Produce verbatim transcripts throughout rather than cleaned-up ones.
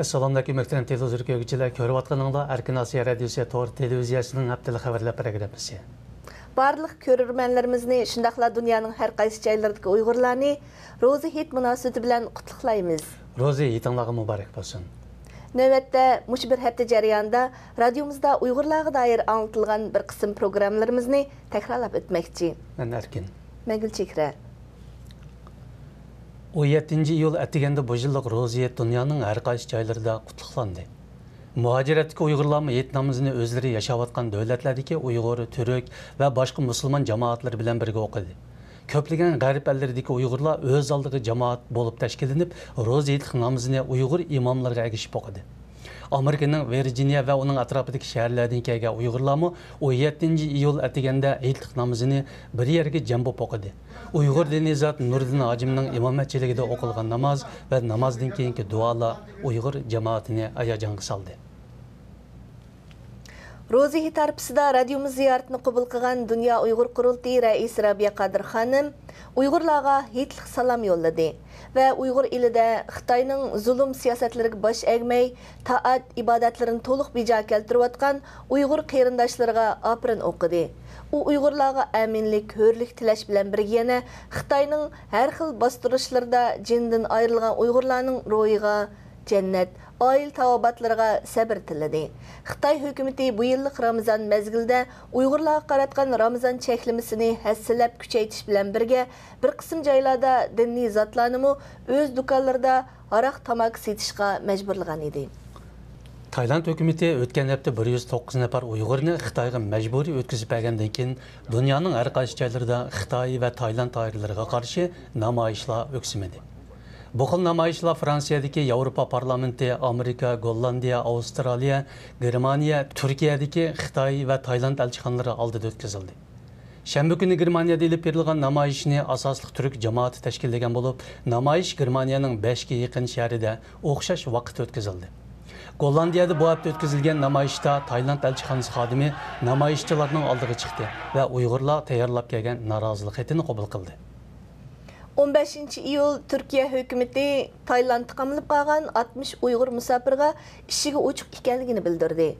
سالاملىكىم، مۆھتەرەم تېلېۋىزور كۆرگۈچىلەر، كۆرۈۋاتقىنىڭلار ئەركىن ئاسىيا رادىيوسى تور تېلېۋىزىيەسىنىڭ ھەپتىلىك خەۋەرلەر پروگراممىسى. بارلىق كۆرۈرمەنلىرىمىزنى، شۇنداقلا دۇنيانىڭ ھەر قايسى جايلىرىدىكى ئۇيغۇرلارنى روزا ھېيت مۇناسىۋىتى بىلەن قۇتلۇقلايمىز. روزا ھېيتىڭلارغا مۇبارەك بولسۇن. نۆۋەتتە مۇشۇ بىر ھەپتە جەريانىدا رادىيومىزدا ئۇيغۇرلارغا دائىر ئاڭلىتىلغان بىر قىسىم پروگراممىلىرىمىزنى تەكرارلاپ ئۆتمەكچى. مەن ئەركىن. مەن گۈلچېھرە. ئون يەتتىنچى ئىيۇل ئەتىگەندە بۇ يىللىق روزا ھېيت دۇنيانىڭ ھەر قايسى جايلىرىدا قۇتلۇقلاندى. مۇھاجىرەتتىكى ئۇيغۇرلارمۇ ھېيت نامىزىنى ئۆزلىرى ياشاۋاتقان دۆلەتلەردىكى ئۇيغۇر، تۈرك ۋە باشقا مۇسۇلمان جامائەتلىرى بىلەن بىرگە ئوقۇدى. كۆپلىگەن غەرب ئەللىرىدىكى ئۇيغۇرلار ئۆز ئالدىغا جامائەت بولۇپ تەشكىللىنىپ، روزا ھېيتلىق نامىزىنى ئۇيغۇر ئىماملىرىغا ئەگىشىپ ئوقۇدى. ئامېرىكىنىڭ ۋىرجىنىيە ۋە ئۇنىڭ ئەتراپىدىكى شەھەرلەردىن كەلگەن ئۇيغۇرلارمۇ ئون يەتتىنچى ئىيۇل ئەتىگەندە ھېيتلىق نامىزىنى بىر يەرگە جەم بولۇپ ئوقۇدى. ئۇيغۇر دىنىي زات نۇردىن ھاجىمنىڭ ئىمامەتچىلىكىدە ئوقۇلغان ناماز ۋە نامازدىن كېيىنكى دۇئالار ئۇيغۇر جامائىتىنى ھاياجانغا سالدى. روزا ھېيت ئارىپىسىدا رادىيومىز زىيارىتىنى قوبۇل قىلغان دۇنيا ئۇيغۇر قۇرۇلتىيى رەئىسى رابىيە قادىر خانىم ئۇيغۇرلارغا ھېيتلىق سالام يوللىدى ۋە ئۇيغۇر ئېلىدە خىتاينىڭ زۇلۇم سىياسەتلىرىگە باش ئەگمەي، تائەت ئىبادەتلىرىنى تولۇق بىجا كەلتۈرۈۋاتقان ئۇيغۇر قېرىنداشلىرىغا ئاپىرىن ئوقۇدى. ئۇ ئۇيغۇرلارغا ئەمىنلىك، ھۆرلۈك تىلەش بىلەن بىرگە يەنە خىتاينىڭ ھەر خىل باستۇرۇشلىرىدا جېنىدىن ئايرىلغان ئۇيغۇرلارنىڭ روھىغا جەننەت، ئائىلە تاۋابىئاتلىرىغا سەبرى تىلىدى. خىتاي ھۆكۈمىتى بۇ يىللىق رامىزان مەزگىلىدە ئۇيغۇرلارغا قاراتقان رامىزان چەكلىمىسىنى ھەسسىلەپ كۈچەيتىش بىلەن بىرگە، بىر قىسىم جايلاردا دىنىي زاتلارنىمۇ ئۆز دۇكانلىرىدا ھاراق، تاماكا سېتىشقا مەجبۇرلىغان ئىدى. تايلاند ھۆكۈمىتى ئۆتكەن ھەپتە بىر يۈز توققۇز نەپەر ئۇيغۇرنى خىتايغا مەجبۇرىي ئۆتكۈزۈپ بەرگەندىن كېيىن، دۇنيانىڭ ھەر قايسى جايلىرىدا خىتاي ۋە تايلاند دائىرىلىرىغا قارشى نامايىشلار ئۆكسۈمىدى. بۇ خىل نامايىشلار فرانسىيەدىكى ياۋروپا پارلامېنتى، ئامېرىكا، گوللاندىيە، ئاۋسترالىيە، گېرمانىيە، تۈركىيەدىكى خىتاي ۋە تايلاند ئەلچىخانىلىرى ئالدىدا ئۆتكۈزۈلدى. شەنبە كۈنى گېرمانىيەدە ئېلىپ بېرىلغان نامايىشنى ئاساسلىق تۈرك جامائىتى تەشكىللىگەن بولۇپ، نامايىش گېرمانىيەنىڭ بەشكە يېقىن شەھىرىدە ئوخشاش ۋاقىتتا ئۆتكۈزۈلدى. گوللاندىيەدە بۇ ھەپتە ئۆتكۈزۈلگەن نامايىشتا تايلاند ئەلچىخانىسى خادىمى نامايىشچىلارنىڭ ئالدىغا چىقتى ۋە ئۇيغۇرلار تەييارلاپ كەلگەن نارازىلىق خېتىنى قوبۇل قىلدى. ئون بەشىنچى ئىيۇل تۈركىيە ھۆكۈمىتى تايلاندتا قامىلىپ قالغان ئاتمىش ئۇيغۇر مۇساپىرغا ئىشىكى ئوچۇق ئىكەنلىكىنى بىلدۈردى.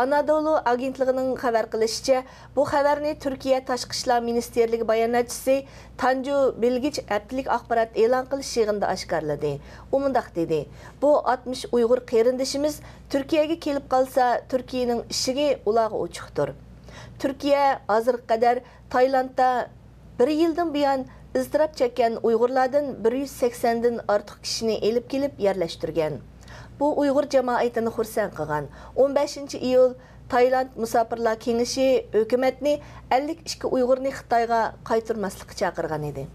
ئانادولۇ ئاگېنتلىقىنىڭ خەۋەر قىلىشىچە، بۇ خەۋەرنى تۈركىيە تاشقى ئىشلار مىنىستىرلىكى باياناتچىسى تانجۇ بىلگىچ ھەپتىلىك ئاخبارات ئېلان قىلىش يىغىنىدا ئاشكارىلىدى. ئۇ مۇنداق دېدى: «بۇ ئاتمىش ئۇيغۇر قېرىندىشىمىز تۈركىيەگە كېلىپ قالسا، تۈركىيەنىڭ ئىشىكى ئۇلارغا ئوچۇقتۇر. تۈركىيە ھازىرغا قەدەر تايلاندتا بىر يىلدىن بۇيان ئىزتىراپ چەككەن ئۇيغۇرلاردىن بىر يۈز سەكسەندىن ئارتۇق كىشىنى ئېلىپ كېلىپ يەرلەشتۈرگەن. بۇ ئۇيغۇر جامائىتىنى خۇرسەن قىلغان.» ئون بەشىنچى ئىيۇل تايلاند مۇساپىرلار كېڭىشى ھۆكۈمەتنى ئەللىك ئىككى ئۇيغۇرنى خىتايغا قايتۇرماسلىققا چاقىرغان ئىدى.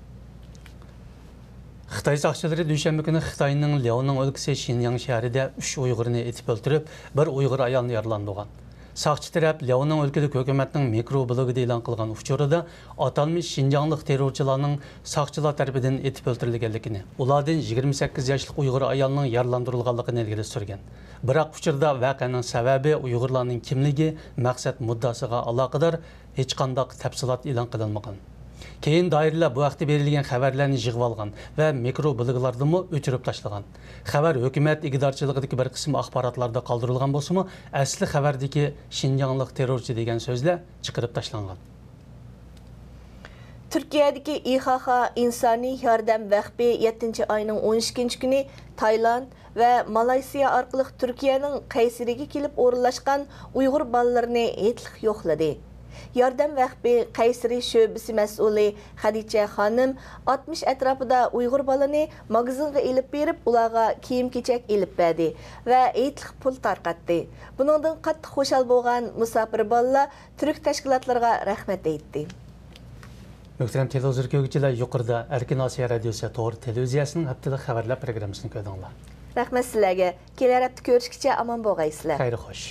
خىتاي ساقچىلىرى دۈشەنبە كۈنى خىتاينىڭ لياۋنىڭ ئۆلكىسى شىنياڭ شەھىرىدە ئۈچ ئۇيغۇرنى ئېتىپ ئۆلتۈرۈپ، بىر ئۇيغۇر ئايالنى يارىلاندۇرغان. ساقچى تەرەپ لياۋنىڭ ئۆلكىلىك ھۆكۈمەتنىڭ مىكرو بلوگىدا ئېلان قىلغان ئۇچۇرىدا ئاتالمىش شىنجاڭلىق تېررورچىلارنىڭ ساقچىلار تەرىپىدىن ئېتىپ ئۆلتۈرۈلگەنلىكىنى، ئۇلاردىن يىگىرمە سەككىز ياشلىق ئۇيغۇر ئايالنىڭ يارىلاندۇرۇلغانلىقىنى ئىلگىرى سۈرگەن. بىراق ئۇچۇردا ۋەقەنىڭ سەۋەبى، ئۇيغۇرلارنىڭ كىملىكى، مەقسەت مۇددىئاسىغا ئالاقىدار ھېچقانداق تەپسىلات ئېلان قىلىنمىغان. كېيىن دائىرىلەر بۇ ھەقتە بېرىلگەن خەۋەرلەرنى يىغىۋالغان ۋە مىكرو بلوگلاردىمۇ ئۆچۈرۈپ تاشلىغان. خەۋەر ھۆكۈمەت ئىگىدارچىلىقىدىكى بىر قىسىم ئاخباراتلاردا قالدۇرۇلغان بولسىمۇ، ئەسلى خەۋەردىكى شىنجاڭلىق تېررورچى دېگەن سۆزلەر چىقىرىپ تاشلانغان. تۈركىيەدىكى ئىخاخا ئىنسانىي ياردەم ۋەقپى يەتتىنچى ئاينىڭ ئون ئىككىنچى كۈنى تايلاند ۋە مالايسىيا ئارقىلىق تۈركىيەنىڭ قەيسىرىگە كېلىپ ئورۇنلاشقان ئۇيغۇر بالىلىرىنى ھېيتلىق يوقلىدى. ياردەم ۋەقپى قەيسىرى شۆبىسى مەسئۇلى خەدىچە خانىم ئاتمىش ئەتراپىدا ئۇيغۇر بالىنى ماگىزىنغا ئېلىپ بېرىپ، ئۇلارغا كىيىم-كېچەك ئېلىپ بەردى ۋە ھېيتلىق پۇل تارقاتتى. بۇنىڭدىن قاتتىق خۇشال بولغان مۇساپىر بالىلار تۈرك تەشكىلاتلىرىغا رەھمەت ئېيتتى. مۆھتەرەم تېلېۋىزور كۆرگۈچىلەر، يۇقىرىدا ئەركىن ئاسىيا رادىيوسى تور تېلېۋىزىيەسىنىڭ ھەپتىلىك خەۋەرلەر پروگراممىسىنى كۆردۈڭلار. رەھمەت سىلەرگە. كېلەر ھەپتە كۆرۈشكىچە ئامان بولغايسىلەر. خەير خوش.